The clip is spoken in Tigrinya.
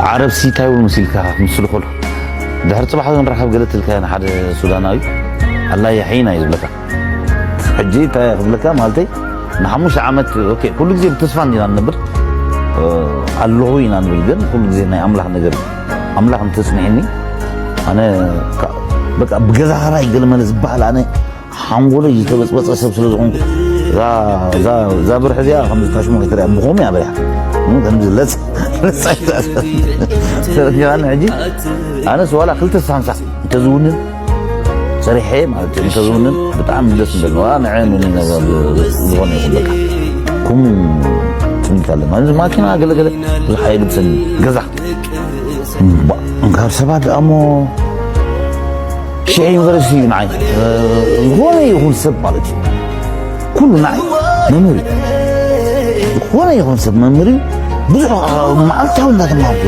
ዓረብ ሲታይ እውን መሲልካ ክትምስል ከሎ ድሕሪ ፅባሕ ንራኸብ ገለ ትልካ ንሓደ ሱዳናዊ ኣላ ያሒና እዩ ዝብለካ። ሕጂ እንታይ ክብለካ ማለተይ ንሓሙሽተ ዓመት ኦኬ ኩሉ ግዜ ብተስፋ እንዲና ንነብር ኣለኹ ኢና ንብል ግን ኩሉ ግዜ ናይ ኣምላኽ ነገር ኣምላኽ እንተፅኒዕኒ ኣነ በቃ ብገዛ ኸራይ ገለ መለ ዝበሃል ኣነ ሓንጎለይ ዝተበፅበፀ ሰብ ስለ ዝኾንኩ እዛ ብርሒ እዚኣ ከምዚ ታሽሞ ከይትሪኣ ብኸምኡ እያ በሪሓ ከምዚ ለፀረኒ ሕጂ ኣነስ ዋላ ክልተ ሳንሳ እንተዝውንን ሰሪሐ ማለት እዩ እንተዝውንን ብጣዕሚ ደስ ዝብል ዋ ንዐ ዝኾነ ይኹን በቃ ኩሙ ትምኒት ኣለና እዚ ማኪና ገለገለ ብዙሕ ኣየግድሰኒ ገዛ እንካብ ሰባት ደኣ እሞ ሽሕ ዩኒቨርሲቲ እዩ ንዓይ ዝኾነ ይኹን ሰብ ማለት እዩ ኩሉ ንዓይ መምህር እዩ ዝኾነ ይኹን ሰብ መምህር እዩ ብዙሕ መዓልታዊ እንዳተማሃርኩ